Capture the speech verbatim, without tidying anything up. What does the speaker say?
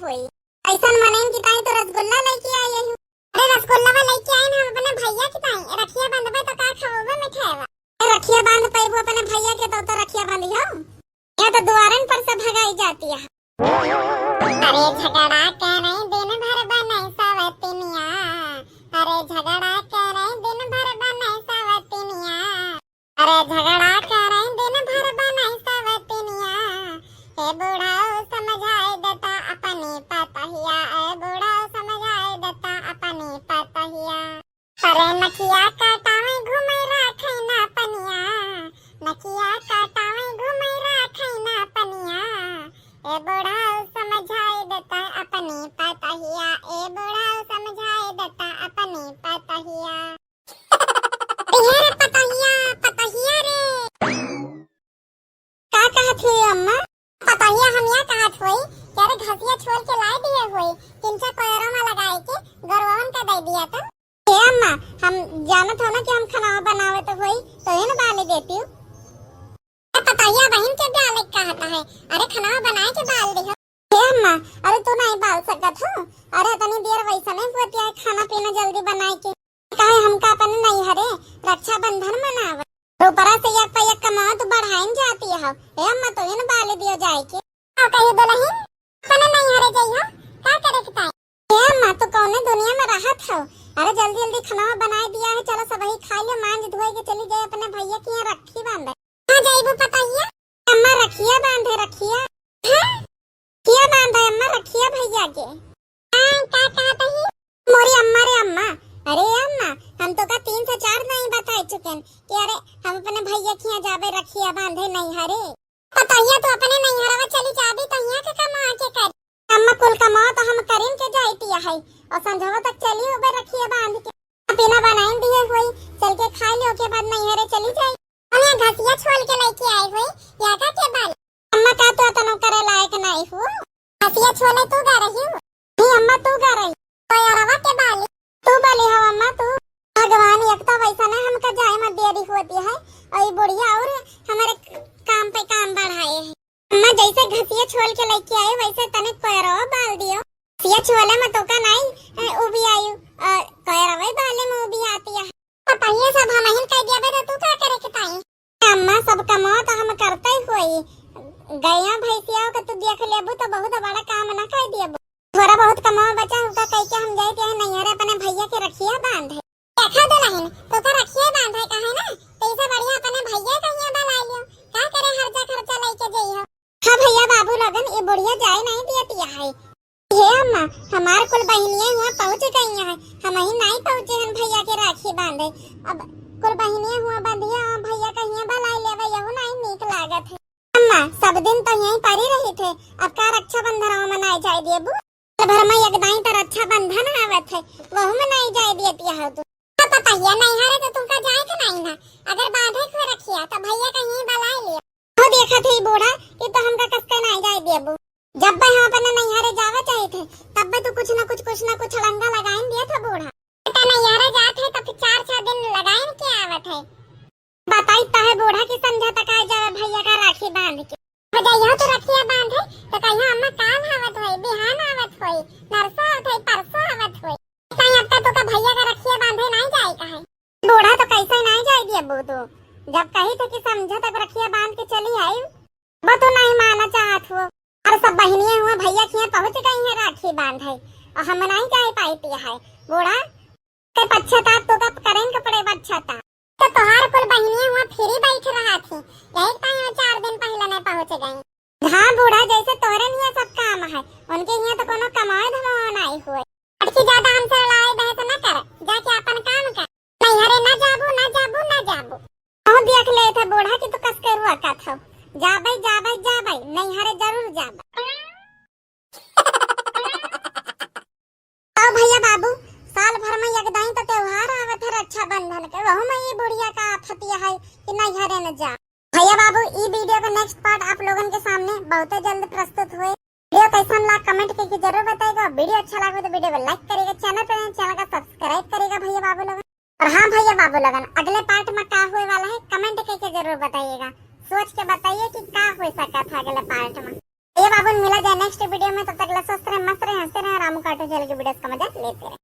होई। अइसन मनइन कि ताई तो रसगुल्ला लइके आई हूँ। अरे रसगुल्ला लइके आई ना, हम अपने भैया के ताई रखिया बंधबे तो का खवबे मिठाई बा? अरे रखिया बांध पैबू अपने भैया के तो, तो रखिया बांधी हो। यहाँ तो दुआरन पर से भगाई जाती है। अरे झगड़ा करे दिन भर बनाई सवतिनिया, अरे झगड़ा करे दिन भर बनाई सवतिनिया, अरे झगड़ा करे दिन भर बनाई सवतिनिया। ए बुढ़ऊ समझाई देता अपनी पतहिया, ए बुढ़ऊ समझाई देता अपनी पतहिया। अरे नकिया काटावे घूमे राखे ना पनिया, नकिया काटावे घूमे राखे ना पनिया। ए बुढ़ऊ समझाई देता अपनी पतहिया, ए बुढ़ऊ समझाई देता अपनी पतहिया। ए रे पतहिया, पतहिया रे। का कहत हुई अम्मा? पतहिया हम या कहत हुई कि अरे घसिया छोल के लाए दिए हुई, किंचा कोयरा में लगाए के गरुवन का दे दिया था। हे अम्मा, हम जानत हो ना कि हम खाना बनावे तो हुई, तो ये ना बाले देती हूँ। पतहिया बहिन के बाले कहता है, अरे खाना बनाए के बाल दियो। हे अम्मा, अरे तू नहीं बाल सकत हो, अरे इतनी देर वैसा नहीं होती है, खाना पीना जल्दी बनाए के। काहे हमका अपने नैहरे रक्षाबंधन मनावे। ऊपरा से एक पे एक कमात बढ़ाइन जाती है। ए अम्मा, तो इन बाले दियो जाए के। का कही दुल्हन, अपने नैहरे जइहो, का करे के ताई? ए अम्मा, तू कौने दुनिया में रहत हो? अरे जल्दी जल्दी खाना बनाए दिया है, चलो सबही खा लियो, मांज धोए के चली जाए अपने भैया के यहाँ रखी बांधे। कहाँ जाइबू पतहिया? अम्मा रखिया बांधे, रखिया। हाँ? रखिया बांधे अम्मा, रखिया भैया के। हाँ, का कहत ही? मोरी अम्मा रे अम्मा, अरे अम्मा, हम तो का तीन से चार नहीं बताए चुकेन कि अरे हम अपने भैया के यहाँ जाबे रखिया बांधे नैहरे। पतहिया तो अपने नैहरवा चली जाबी तो यहाँ के कमा के कर। अम्मा कुल कमा तो हम करिन के जाइती है और संझवा तक चली होबे रखिया बांध के। पीना बनाइन दिए हुई, चल के खाई ले, ओके बाद नैहरे चली जाई। अम्मा घसिया छोल के लेके आई हुई, या का के बाल? अम्मा का तो तनो करे लायक नहीं हूँ। घसिया छोले तू गा रही हूँ। नहीं अम्मा तू गा रही। तो यारवा के बाली। तू बाली हो अम्मा तू। भगवान एक तो वैसा ना हमका जाए में देरी होती है और ये बुढ़िया और हमारे काम पे काम बढ़ाए है। अम्मा जैसे घसिया छोल के लेके आए वैसे तने कोयरो बाल दियो। घसिया छोले में तो का नहीं, ए, उबी आयु, अ, कोयरवे बाले में उबी आती है। पतहिया सब हमहिन कह दिया बे तो तू का करे के ताई? अम्मा सब कमाओ तो हम करते ही होई। गया भैंसिया के तू देख लेबू तो बहुत बड़ा काम ना कर देबू। थोड़ा बहुत कमाओ बचा हुआ कह के हम जाए के नैहरे अपने भैया के रखिया बांधे। देखा दुल्हन, तो का रखिए बांधे का है ना, तो इसे बढ़िया अपने भैया का यहाँ बना लियो। का करे हर्जा खर्चा लेके जइहो। हाँ भैया बाबू लोगन, ये बुढ़िया जाए नहीं दियती है। हे अम्मा, हमार कुल बहिनिया हुआ पहुँच गई हैं, हम ही नहीं पहुँचे हैं भैया के राखी बांधे। अब कुल बहिनिया हुआ बंधिया, भैया का यहाँ बना लेवे, यहू नहीं नीक लागत है। अम्मा, सब दिन तो यहीं परी रही थे, अब का रक्षाबंधन मनाए जाए देबू? साल भर में एक दाई तो रक्षाबंधन आवत है, वहू में नहीं जाए दियती है तू। तो पतहिया नैहरे तो तुमका जाए के नहीं ना, अगर बांधे के रखिया तो भैया कहीं बलाए लियो। हो देखत है बूढ़ा, ये तो हमका कसके नहीं जाए देबू। जब भी हम अपने नैहरे जावे चाहे थे, तब भी तू कुछ ना कुछ, कुछ ना कुछ अड़ंगा लगाइन दिया था बूढ़ा। तो नैहरे जात है तो फिर चार छह दिन लगाइन के आवत है। बताई तहे बूढ़ा की संझा तक आ जावे भैया का राखी बांध के। हो जाइहो तो रखिया बांधे, तो कहियो अम्मा काल आवत होई, बिहान आवत होई, नरसों आवत होई, परसों आवत होई। कहीं अब तक तो का भैया का रखिया बांधे नहीं जाए का है। बूढ़ा तो कैसे नहीं जाए दिया बू तू। जब कही थे कि संझा तक रखिया बांध के चली आई, वो तो नहीं माना चाहत हो। और सब बहिनिया हुआ भैया के यहाँ पहुँच गई है राखी बांधे, और हम नहीं जाए पाई है। बूढ़ा के पश्चाताप तो का करें के पड़े पश्चाताप। तो तोहार कुल बहिनिया हुआ फ्री बैठ रहा थी, यही टाइम चार दिन पहले नहीं पहुँच गई। हाँ बूढ़ा, जैसे तोहरे निया सब काम है, उनके यहाँ तो कोनो कमाए धमाए नहीं हुए। अटकी ज्यादा हमसे लड़ाई बहस न कर, जाके अपन काम कर। नैहरे ना जाबू, ना जाबू, ना जाबू। कहूँ देख ले थे बूढ़ा कि तू कस के रुआ का था। जाबे, जाबे, जाबे, नैहरे जरूर जाबे। तो भैया बाबू, साल भर में एक दाई तो त्योहार आवत है रक्षाबंधन के, वहू में ये बुढ़िया का आफतिया है कि नैहरे न जा। भैया बाबू, ई वीडियो का नेक्स्ट पार्ट आप लोगन के सामने बहुते जल्द प्रस्तुत हुए। वीडियो कैसन लाग कमेंट करके जरूर बताइएगा। वीडियो अच्छा लगे तो वीडियो को लाइक करिएगा, चैनल पर नए, चैनल का सब्सक्राइब करिएगा भैया बाबू लोगन। और हाँ भैया बाबू लोगन, अगले पार्ट में का होए वाला है कमेंट करके जरूर बताइएगा। सोच के बताइए कि का हो सकता था अगले पार्ट में। भैया बाबू मिला जाए नेक्स्ट वीडियो में, तब तक के लिए स्वस्थ रहे। हंसते रहे, हंसते रहे, रामू cartoon channel के videos का मजा लेते रहे।